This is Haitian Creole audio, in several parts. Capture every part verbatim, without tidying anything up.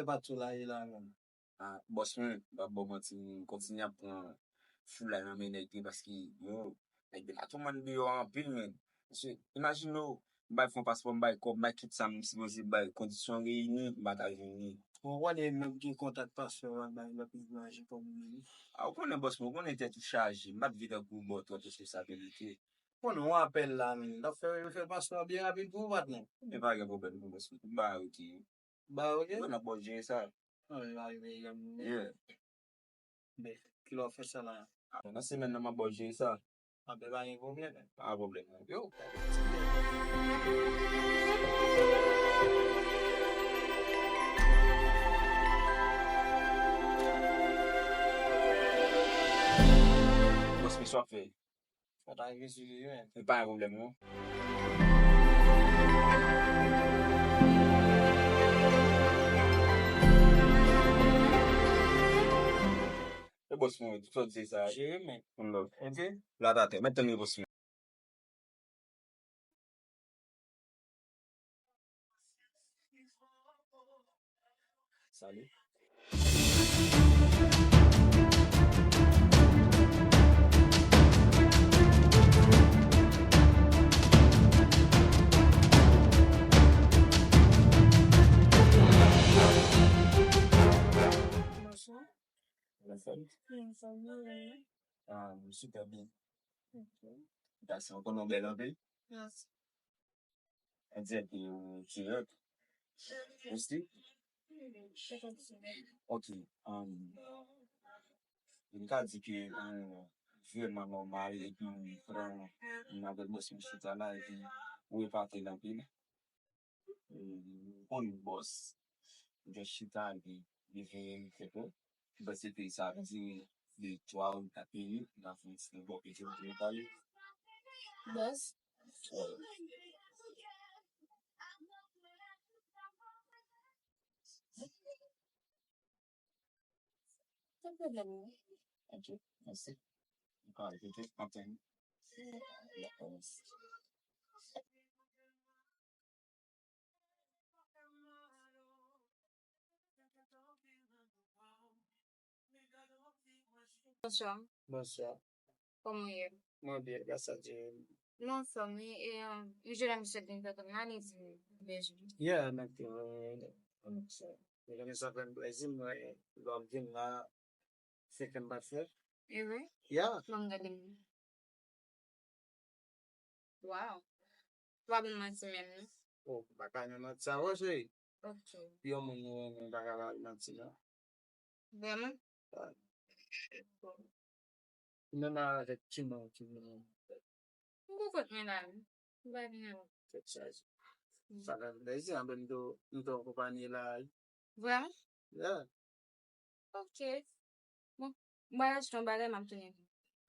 Patou la ye la menm. Ah, bòs mwen, m p ap ba w manti, m kontinye ap pran foulay nan men nèg yo paske yo, nèg yo la touman deyò anpil, men. Paske, imajine w, m bay fon paspò, m bay kòb, m bay tout sa m sipoze bay, kondisyon reyini, m pa ta vini. Bon, w wè nèg yo gen kontak paspò, yo bay lòt nèg yo aji kòb yo vini. Ah, ou konnen bòs mwen, ou konnen tèt ou chaje, m pa t vle tankou ba w twòp responsabilite. Bon, non, w apèl la, men. L ap fè, fè paspò byen rapid pou ou, patnè. Men pa gen pwoblèm, non, bòs mwen. M ba yo ki Ba, ok. Wi, n ap ba w jere sa. Ah, wi, wi, wi, wi. Yeah. Men, kilè w ap fè sa la? Ah, nan semèn nan, m ap ba w jere sa. Ah, ben, pa gen pwoblèm. Pa gen pwoblèm, non. Yo. Bòs, men sa w ap fè? Sa ta rive sou li, wi. E pa yon pwoblèm, non. E bòs mwen, tout sa w di se sa. Jere, men. One love. Ok? La ta tè. Mèt tann repons mwen. Salut. Bonsoir. Bonsoir. Anfòm ou, wi. Ah, super bien. Ok. Gason, konnen w bèl anpil. Mèsi. An dirèk, euh, dirèk. Osi? Ok. Um, m ka di ke, um, vrèman nòmal epi vrèman m avèk bòs mwen chita la epi ou epate l anpil. Um, konn bòs. M jis chita epi li vini li fè kò. M panse ke sa ap dire de twa ou kat minit, n ap fè yon ti bò kote pou nou pale. Bòs. Pa pwoblèm, non. Ok, mèsi. Ou ka repete, anpil. Dakò, mèsi. Bonswa. Bonswa. Kòman w ye? Mwen byen, gras a Dye. Mwen anfòm, wi. E, um, m jwenn misye depi tantò, m ale di m bezwen. Yeah, m ap te, euh, ok. Mesye, sa fè m plezi, mwen, lè w ap vin la, se ke m pa t fè. E vre? Yeah. Bon, gade m. Wow. Ou pa ban m manti menm, non? Oh, m pa ka nan manti sa, wè, cheri. Ok. Yon moun nou renmen, m pa ka ba l manti, non. Vrèman? Wi. Ou menm avèk ki non, ki non? M gon kont mwen la, wi. M pa gen anyen. Tèt chaje. Mm. Sa fè m plezi, anben m tou, m tou an konpayi la, wi. Vrèman? Yeah. Ok. Bon, m pral achte yon bagay, m ap tounen.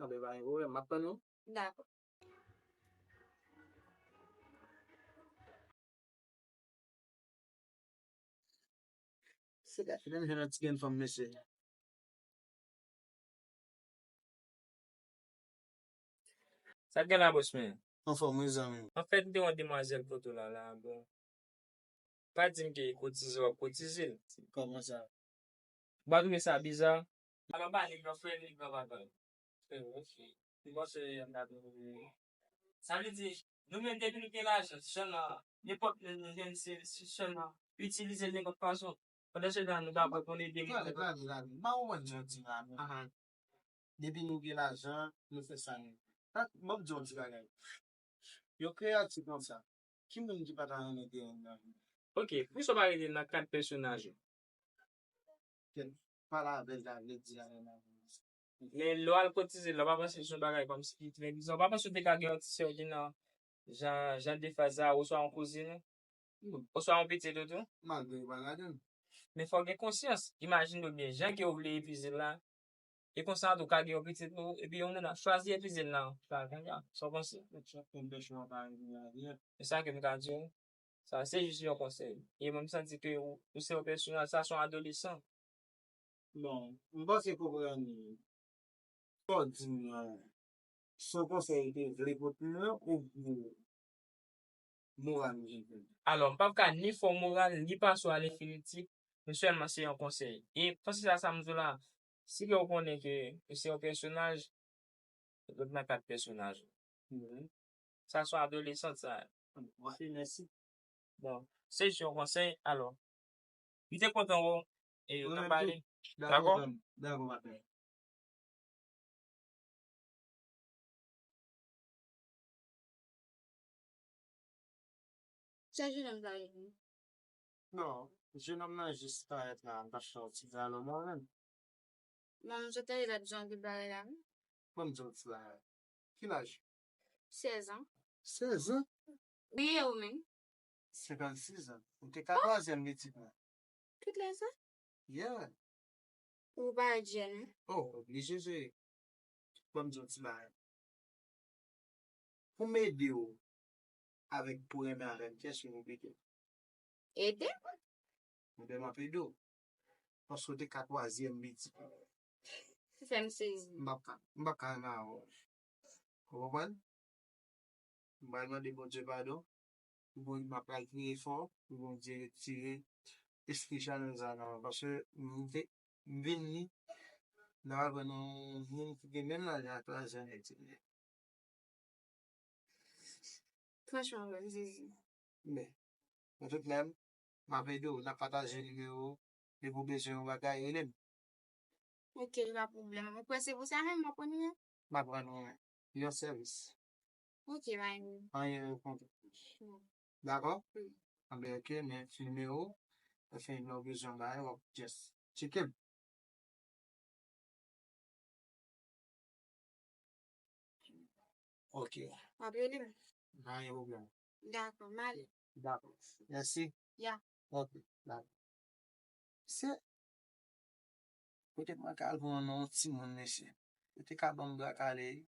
Anben, pa gen pwoblèm, m ap tann ou. Dakò. Se gate, menm jan nan ti grenn fanm, mesye. Sa k gen la, bòs mwen? Anfòm, wi, zanmi. Anfèt, m te wè yon demwazèl poto la, la, bon. Pa di m ke kotize w ap kotize l. Kòman sa? Ou pa twouve sa biza? Alò, pa nèg nan frè, nèg nan papa. Frè, ok. M panse, m ta twouve. Sa vle di, nou menm, depi nou gen lajan, se sèlman, nenpòt lè nou jwenn, se, se sèlman itilize l nenpòt fason. Pandan se tan, nou ta pran pou n ede moun. Gade, gade, gade. M pa konprann jan w di la, non. Depi nou gen lajan, nou fè sa nou. Ban m di w yon ti bagay. Yon kreyati konsa, ki moun ki pa ta renmen te nan vi? Ok, poukisa w pa rete nan kad pèsonaj ou? Kèt, pale avè l, la, vle di avè l. Men lè w al kotize, lè w pa panse se yon bagay kòmsi ki trè bizan, w pa panse w te ka gen yon ti sè w ki nan jan, jan de faz sa, oswa yon kouzin ou? Oswa yon pitit ou tou? Malgre yo pa gade m. Men fò w gen konsyans. Imajine w byen, jan ke w vle epize l la, e konsa tou w ka gen yon pitit ou, epi yon moun ap chwazi epize l nan, sa ganga. Sa w panse? E sa ke m ka di w, sa se jis yon konsèy. E mwen m santi ke ou, ou se yon pèsonaj, sa se yon adolesan. Bon, m panse konprann sa w di m nan. Se yon konsèy ou te vle pote m nan oubyen moral ou te fè? Alò, m p ap ka ni fè w moral, ni pase w a lenfinitif, Men sèlman se yon konsèy. E konsèy sa, sa m di w la, si ke w konnen ke se yon pèsonaj, lòt nan kat pèsonaj. Sa se yon adolesant sa. Ok, mèsi. Bon, se jis yon konsèy, alò. M te kontan wè w e yo t ap pale. Dakò? Dakò, dakò, patnè. Sa jenòm sa ye? Non, jenòm nan jis parèt la, m t ap fè yon ti dyalòg mwen menm. Bon, m sot tande l ap di yon pil bagay la, wi. Bon, m di yon ti bagay. Ki laj? Sèz an. Sèz an? Wi, e ou menm? Senkannsis an. Ou te katwazyèm pitit mwen. Tout lè sa? Yeah. Ou pa jèn, wi. Oh, oblije se. Bon, m di yon ti bagay. Pou m ede w avèk, pou renmen avè m, kiyès ki konplike? Ede m? Ebyen, m ap ede w. Paske w te katwazyèm pitit mwen. Ou fè m sezi. M p ap ka, m p ap ka renmen avè w. Ou konprann? M pral mande Bondye padon. Pou Bondye, m ap pral priye fò. Pou Bondye retire espri chanèl sa nan mwen. Paske m te, m vin li, m ta pral pran yon moun ki gen menm laj ak Lazè Nèg. Franchman, vrè, Jezi. Men, nan tout menm, m ap ede w, n ap pataje nimewo, depi w bezwen yon bagay, rele m. Ok, pa pwoblèm. Ou kwè se pou sa menm, m ap pran nimewo? M ap rann ou yon sèvis. Ok, pa gen. Anyen yo kontan. Dakò? Anben, ok, men nimewo, anfen, lè w bezwen yon bagay, w ap just tcheke m. Ok. W ap rele m? Pa gen pwoblèm. Dakò, m ale. Dakò. Mèsi. Ya. Ok, dakò. Se kote mwen ka al pran non timoun, mesye. Yo te ka ban m bra kale, wi.